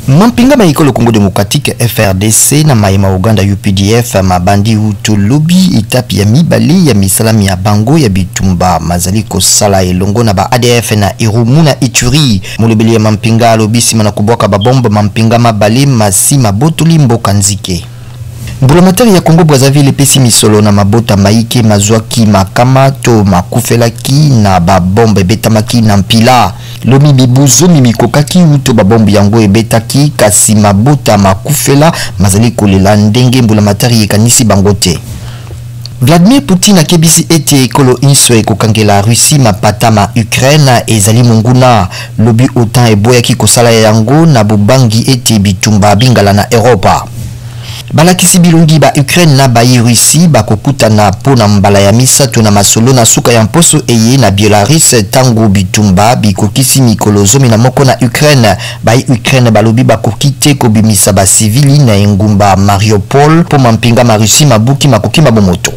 Mampinga ma ekolo Congo democratique FARDC na maye ma Uganda UPDF mabandi wuto lobi etape ya mibale ya misala mya bango ya bitumba mazali kosala elongo na ba ADF na Irumu na Ituri. Molobeli ya mampinga alobi nsima na kobwaka ba bombe mampinga mabale masi mabotoli mboka nzike. Mbulamatari ya Congo Brazzaville epesi misolo na mabota maike mazwaki makama to makufelaki na ba bombe ebetamaki na Mpila. Lobi mibu zomi mikokaki wuto ba bombe yango ebetaki, kasi mabota makufela mazali kolela ndenge mbulamatari ekanisi bango te. Vladimir Poutine akebisi ete ekolo inso ekokangela Russie mapata ma Ukraine ezali monguna. Lobi OTAN eboyaki kosala yango na bobangi ete bitumba bingala na Eropa. Balakisi bilongi ba Ukraine na bayi Russie bakokutana mpo na mbala ya misato na masolo na suka ya mposo eye na Bielarus tango bitumba bikokisi mikolo 11 na Ukraine. Bayi Ukraine balobi bakoki te kobimisa ba civili na engumba Mariupol mpo mampinga ma Russie mabuki makoki ma bomoto.